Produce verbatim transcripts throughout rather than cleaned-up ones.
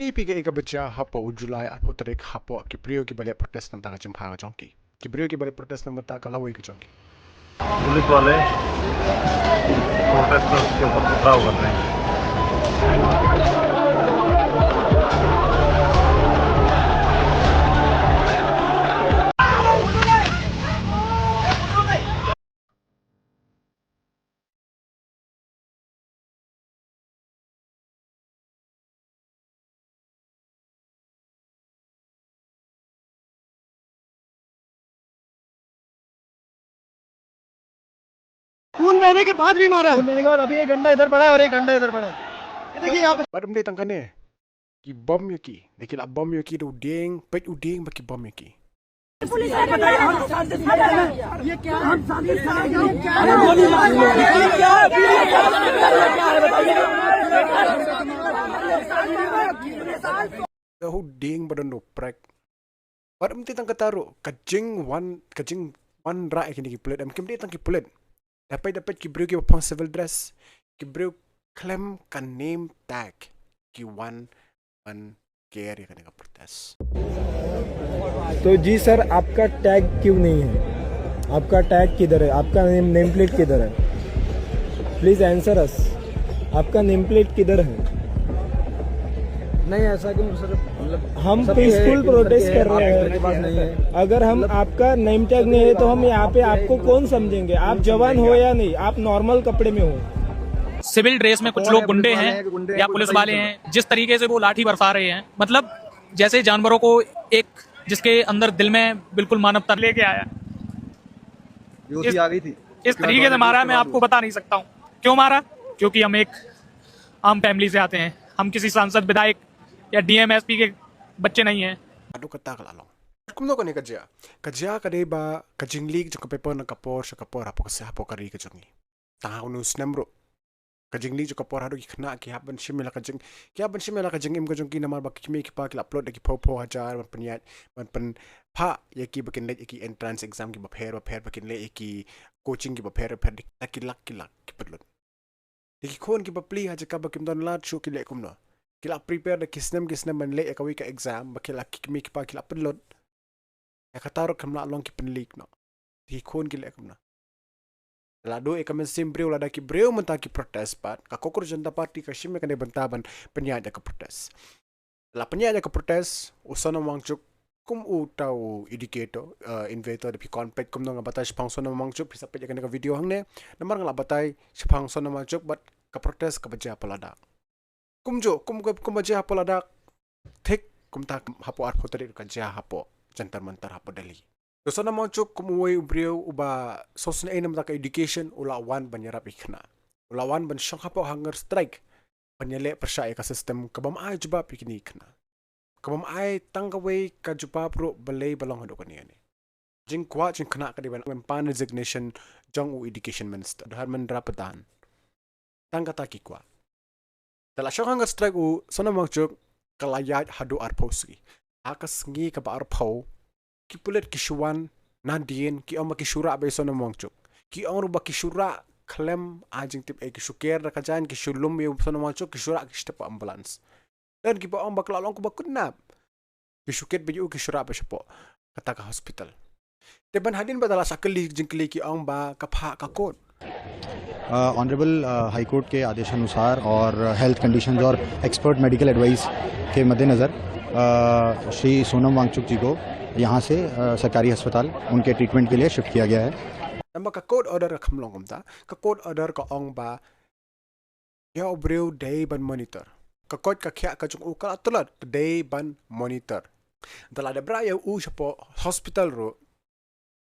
Te phi kaei kaba jia hapoh u July arphew tarik hapoh ki briew kiba leh protest na ka bynta ka jingpha ka jong ki. Ki briew kiba leh protest na ka bynta ka lawei ka jong ki. पुलिस वाले प्रोटेस्टर्स के ऊपर पथराव कर रहे हैं। खून बहने के बाद भी मारा है। खून बहने के बाद अभी एक डंडा इधर पड़ा है और एक डंडा इधर पड़ा है। ये देखिए यहाँ पे। Bad ym dei tang kane, ki bom ïa ki, da ki la bom ïa ki, da u dieng, peit u dieng ba ki bom ïa ki. पुलिस ने बताया, हम शांति से खड़े हैं। ये क्या है? हम शांति से खड़े हैं। ये क्या है? गोली मार रहे हैं। ये क्या है? ये क्या है? बताइए। Da u dieng ba don u prek. Bad ym dei tang kata ruh, ka jingwan, ka jingwanrah ïa kine ki pulit, em, kim dei tang ki pulit. Da peit, da peit ki briew kiba phong civil dress, ki briew khlem ka name tag, ki wan ban ker ïa kane ka protest. तो जी सर, आपका टैग क्यों नहीं है? आपका टैग किधर है? आपका नेम, नेम प्लेट किधर है? प्लीज आंसर अस। आपका नेम प्लेट किधर है? नहीं, ऐसा क्यों सर? मतलब, हम सबके पीसफुल है, प्रोटेस्ट सबके कर है, रहे आपके हैं। पास नहीं है। अगर हम मतलब, आपका नेम टैग नहीं है तो हम यहाँ पे आपको कौन समझेंगे? आप जवान हो या नहीं, आप नॉर्मल कपड़े में हो। सिविल ड्रेस में कुछ लोग गुंडे हैं या पुलिस वाले हैं, जिस तरीके से वो लाठी बरसा रहे हैं, मतलब जैसे जानवरों को एक, जिसके अंदर दिल में बिल्कुल मानवता लेके आया। ये उसी इस, आ गई थी। इस तरीके से मारा है, मैं आपको बता नहीं सकता हूँ क्यों मारा, क्योंकि हम एक आम फैमिली से आते हैं, हम किसी सांसद, विधायक या डीएम, एसपी के बच्चे नहीं हैं। Haduh katta ka la long. Kumno kane ka jia? Ka jia ka dei ba ka jingleak jong ka paper na ka por sha ka por hapoh ka seh, hapoh ka ri ka jong ngi. Tang ha une u snem ruh. Ka jingleak jong ka por haduh ki khynnah ki hap ban shim ïa la ka jing, ki hap ban shim ïa la ka jingim ka jong ki namar ba ki kmie ki kpa ki la upload da ki phew phew hajar ban pynïaid, ban pynphah ïa ki ba kin leit ïa ki entrance exam kiba pher ba pher, ba kin leit ïa ki coaching kiba pher ba pher, da ki lak ki lak ki pynlut. Da ki khun kiba plie ha jaka ba kim don lad shuh ki leh kumno? Ki la prepare da ki snem ki snem ban leh ïa kawei ka exam ba ki la, ki kmie ki kpa ki la pynlut. Ïa kata ruh kam lah long, ki pynleak noh. Ki khun ki leh kumno? Lada ïa ka mynsiem briew, lada ki briew mynta ki protest pat, ka Cockroach Janta Party ka shim ïa kane bynta ban pynïaid ïa ka protest. La pynïaid ïa ka protest, u Sonam Wangchuk kum uta u educator, eh, innovator, da phi kwah ban peit kumno nga batai shaphang Sonam Wangchuk, phi sa peit ïa kane ka video hangne. Namar nga la batai shaphang Sonam Wangchuk bad ka protest kaba jia hapoh Ladakh. Kumjuh, kum, kum, kumba jia hapoh Ladakh, thik kumta hapoh arphew tarik ka jia hapoh Jantar Mantar hapoh Delhi. U Sonam Wangchuk kum uwei u briew uba sngewsynei na ka bynta ka education, u la wan ban ïarap ïa ki khynnah. U la wan ban shong hapoh hunger strike ban ïaleh pyrshah ïa ka system kabym ai jubab ïa kine ki khynnah. Kabym ai tang kawei ka jubab ruh balei ba long haduh kane kane. Jingkwah jong ki khynnah ka dei ban pan resignation jong u education minister, Dharmendra Pradhan. Tang kata ki kwah. Te la shong hunger strike u Sonam Wangchuk, ka la ïaid haduh arphew sngi. Ha ka sngi kaba arphew, ki pulit ki shu wan nadien, ki ong ba ki shu rah bad u Sonam Wangchuk. Ki ong ruh ba ki shu rah khlem ai jingtip ei, ki shu ker da ka jaiñ, ki shu lum ïa u Sonam Wangchuk, ki shu rah, ki shu tep ambulance. Don kiba ong ba ka la long kumba kidnap. Ki shu kit bad u, ki shu rah bad shapoh kata ka hospital. Te ban hadien ba da la sa kylli jingkylli, ki ong ba ka phah ka kot. ऑनरेबल हाई कोर्ट के आदेशानुसार और हेल्थ कंडीशंस और एक्सपर्ट मेडिकल एडवाइस के मद्देनज़र, अ, श्री सोनम वांगचुक जी को यहाँ से, अ, सरकारी अस्पताल उनके ट्रीटमेंट के लिए शिफ्ट किया गया है। Namar ka court order ka kham long kumta, ka court order ka ong ba ïa u briew dei ban monitor. Ka koit ka khiah ka jong u ka la tlot, ka dei ban monitor. Da la dep rah ïa u shapoh hospital ruh,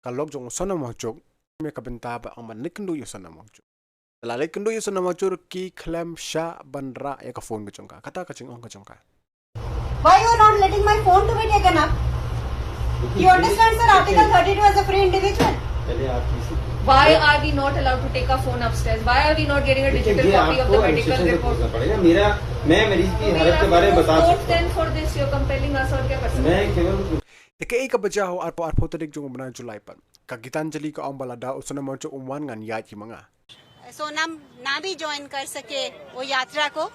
ka lok jong u Sonam Wangchuk, me ka bynta ba ong ban leit kynduh ïa u Sonam Wangchuk. Da la leit kynduh ïa u Sonam Wangchuk ruh, ki khlem shah ban rah ïa ka phone ka jong ka. Kata ka jingong ka jong ka. Why you are not letting my phone to be taken up? You understand, sir, Article thirty-two as a free individual? Why are we not allowed to take our phone upstairs? Why are we not getting a digital copy of the medical report? देखिए, ये आपको एडमिनिस्ट्रेशन से पूछना पड़ेगा। मेरा, मैं मरीज की हालत के बारे में बता सकता हूँ। Who is the source then for this? You're compelling us और क्या कर सकते हैं? मैं केवल Te kaei kaba jia ha u arphew, arphew tarik jong u bnai July pat. Ka Gitanjali ka ong ba lada u Sonam Wangchuk um wan, ngan ïaid hi ma nga. सोनम ना भी ज्वाइन कर सके वो यात्रा को,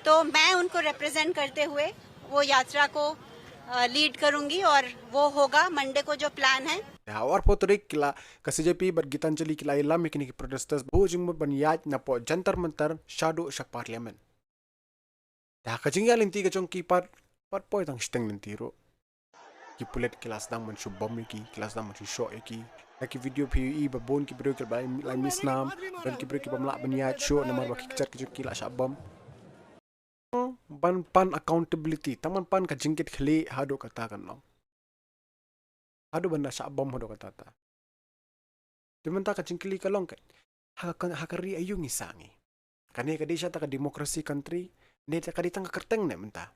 तो मैं उनको रिप्रेजेंट करते हुए वो यात्रा को लीड करूंगी और वो होगा मंडे को जो प्लान है। Te ha arphew tarik ki la, ka C J P bad Gitanjali ki la ïalam ïa kine ki protesters ba u jingmut ban ïaid napoh Jantar Mantar shaduh sha Parliament. Te ha ka jingïaid lynti ka jong ki pat, pat poi tang shiteng lynti ruh. Ki pulit ki la sdang ban shu bom ïa ki, ki la sdang ban shu shoh ïa ki. Da ki video phi ïohi ba bun ki briew ki la, la misnam, don ki briew ki bym lah ban ïaid shuh namar ba ki kjat ki jong ki la shah bom. Ban pan accountability, tang ban pan ka jingkitkhlieh haduh katta kan long. Haduh ban da shah bom haduh katta ta. Te mynta ka jingkylli ka long ka, ha ka, ha ka ri aïu ngi sah ngi? Kane ka dei shata ka democracy country, ne te ka dei tang ka kyrteng ne mynta?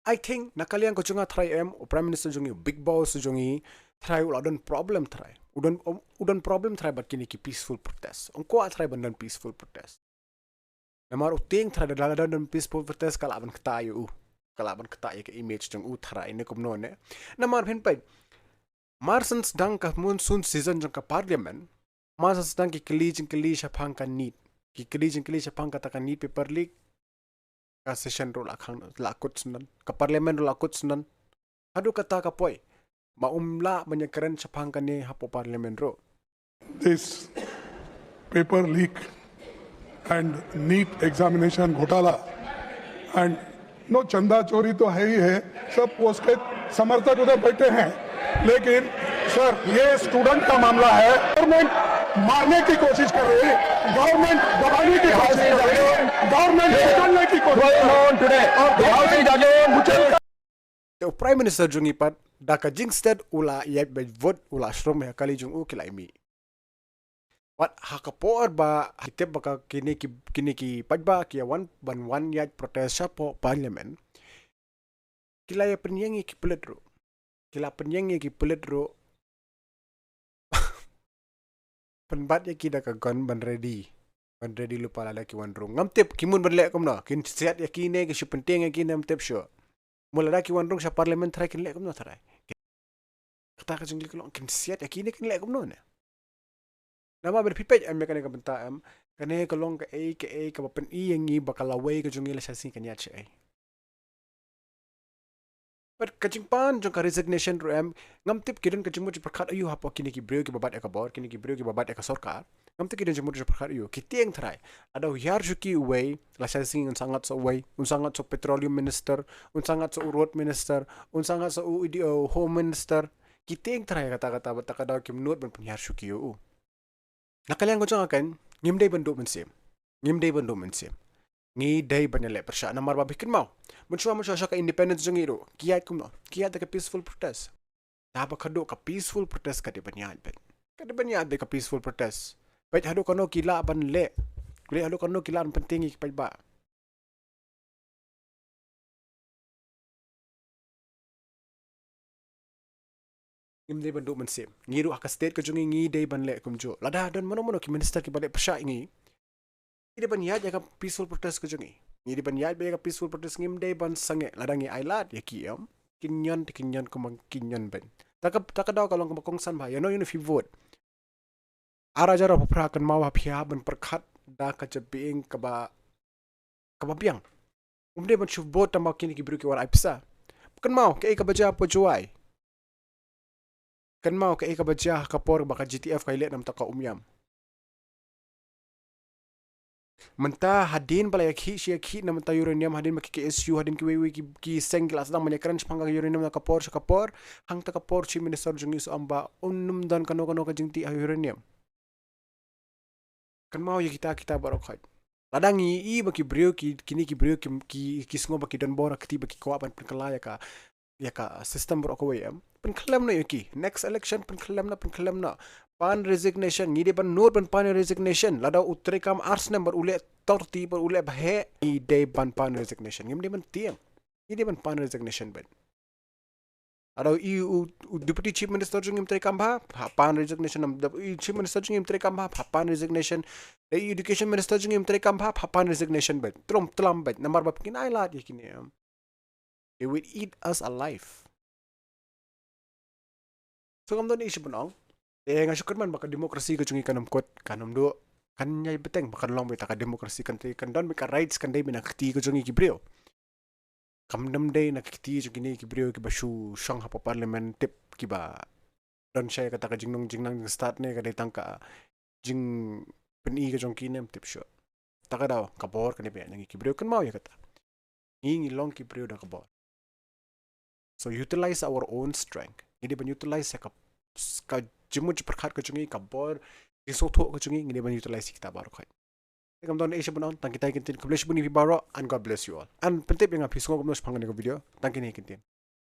I think na ka liang ka jong nga tharai em, u Prime Minister jong ngi, u Big Boss jong ngi, tharai u la don problem tharai. U don, u don problem tharai bad kine ki peaceful protest. Ym kwah tharai ban don peaceful protest. Namar u tieng tharai da la don peaceful protest ka lah ban ktah ïa u. Ka lah ban ktah ïa ka image jong u tharai ne kumno ne. Namar phin peit, mar shen sdang ka monsoon season jong ka Parliament, mar shen sdang ki kylli jingkylli shaphang ka NEET. Ki kylli jingkylli shaphang kata ka NEET paper leak. Ka session ruh la khang, la kut shen, ka Parliament ruh la kut shen. Haduh katta ka poi, ma um lah ban ïakren shaphang kane hapoh Parliament ruh. This paper leak and NEET examination घोटाला and no, चंदा चोरी तो है ही है, सब उसके समर्थक उधर बैठे हैं, लेकिन सर, ये स्टूडेंट का मामला है। गवर्नमेंट मारने की कोशिश कर रही है, गवर्नमेंट दबाने की कोशिश कर रही है, गवर्नमेंट निकालने की कोशिश कर रही है। Going on today. और The House is adjourned. मुझे Te u Prime Minister jong ngi pat, da ka jingstet u la ïaid beit vote, u la shrum, ha kali jong u ki la ïa mih. Wat ha ka por ba ki tip ba ka kine ki, kine ki paidbah ki ïa wan ban wan ïaid protest shapoh Parliament, ki la ïa pynïeng ïa ki pulit ruh. Ki la pynïeng ïa ki pulit ruh. Pynbat ïa ki da ka gun ban ready. Ban ready lypa lada ki wan rung. Ngam tip ki mut ban leh kumno. Kin siat ïa ki ne, ki shu pyntieng ïa ki ne, ngam tip shuh. Mut lada ki wan rung sha Parliament tharai kin leh kumno tharai. Kata ka jingkylli ka long, kin siat ïa ki ne kin leh kumno ne. Namar ba phi peit em ïa kane ka bynta em, kane ka long kaei kaei kaba pyni ïa ngi ba ka lawei ka jong ngi lashai sngi kan ïaid shaei. Bad ka jingpan jong ka resignation ruh em, ngam tip ki don ka jingmut jingpyrkhat aïu hapoh kine ki briew kiba bat ïa ka bor, kine ki briew kiba bat ïa ka sorkar. Ngam tip ki don jingmut jingpyrkhat aïu, ki tieng tharai. Lada u hiar shuki uwei, lashai sngi un sa ngat sa uwei, un sa ngat sa u petroleum minister, un sa ngat sa u road minister, un sa ngat sa u, uh, home minister. Ki tieng tharai kata kata, bad kata ka daw kim nud ban pynhiar shuki ïa u. Na ka liang ka jong nga kan, ngim dei ban duh mynsiem. Ngim dei ban duh mynsiem. Ngi dei ban ïaleh pyrshah namar ba phi kynmaw. Mynshuwa mynshuwa sha ka independence jong ngi ruh, ki ïaid kumno? Ki ïaid da ka peaceful protest. Te haba ka duh ka peaceful protest ka dei ban ïaid beit. Ka dei ban ïaid beit ka peaceful protest. Beit haduh kano ki lah ban leh. Beit haduh kano ki lah ban pyntieng ïa ki paidbah. Ngim dei ban duh mynsiem. Ngi ruh ha ka state ka jong ngi ngi dei ban leh kumjuh. Lada don mano mano ki minister kiba leh pyrshah ïa ngi, ngi dei ban ïaid ïa ka peaceful protest ka jong ngi. Ngi dei ban ïaid beit ïa ka peaceful protest, ngim dei ban sangeh. Lada ngi ailad ïa ki em, kin ñion te kin ñion kumba kin ñion beit. Ta ka, ta ka daw ka long kaba kongsan bha. Ïa no ïa no phi vote. Ar hajar arphew phra, kynmaw ba phi hap ban pyrkhat da ka jabieng kaba, kaba biang. Um dei ban shu vote tang ba kine ki briew ki wan ai pisa. Kynmaw kaei kaba jia hapoh Jowai. Kynmaw kaei kaba jia ha ka por ba ka G T F ka ïaleh na bynta ka Umiam. Mynta hadien ba la ïakhih shi ïakhih na bynta uranium, hadien ba ki K S U, hadien kiwei wei ki, ki seng ki la sdang ban ïakren shaphang ka uranium na ka por sha ka por, hangta ka por Chief Minister jong ngi u ong ba un ym don kano kano ka jingtih ha uranium. Kynmaw ïa kita kita baroh khoit. Lada ngi i ba ki briew ki, kine ki briew ki, ki, ki sngew ba ki don bor ha kti ba ki kwah ban pynkylla ïa ka, ïa ka system baroh kawei em, pynkhyllem noh ïa ki. Next election pynkhyllem noh, pynkhyllem noh. Pan resignation, ngi dei ban nud ban pan resignation. Lada u treikam ar snem bad u leh torti bad u leh baheh, ngi dei ban pan resignation. Ngim dei ban tieng. Ngi dei ban pan resignation beit. Lada i u, u Deputy Chief Minister jong ngi ym treikam bha, ha pan resignation. Lada i Chief Minister jong ngi ym treikam bha, ha pan resignation. Lada i Education Minister jong ngi ym treikam bha, ha pan resignation beit. Tlom tlam beit. Namar ba phi kin ailad ïa kine em. They will eat us alive. So ngam don i shuh ban ong. Te nga shu kyrmen ba ka democracy ka jong ngi kan ym kut, kan ym duh, kan ïai bteng, ba kan long beit ka democracy, kan dei, kan don beit ka rights, kan dei beit na ka kti ka jong ngi ki briew. Kam dam dei na ka kti jong kine ki briew kiba shu shong hapoh parliament tip kiba don shai kata ka jingnong jingnang jingstad ne ka dei tang ka jingpyni ka jong kine, em tip shuh. Ta ka daw ka bor kane ba ïa ngi ki briew, kynmaw ïa kata. Ngi ngi long ki briew da ka bor. So utilize our own strength. Ngi dei ban utilize ïa ka, ka jingmut jingpyrkhat ka jong ngi, ka bor jingsngewthuh ka jong ngi, ngi dei ban utilize ïa kita baroh khoit. Te kam don ei sha ban ong, tang kita ki ktien, khublei shibun ïa phi baroh and God bless you all. And pyntip ïa nga phi sngew kumno shaphang kane ka video, tang kine ki ktien.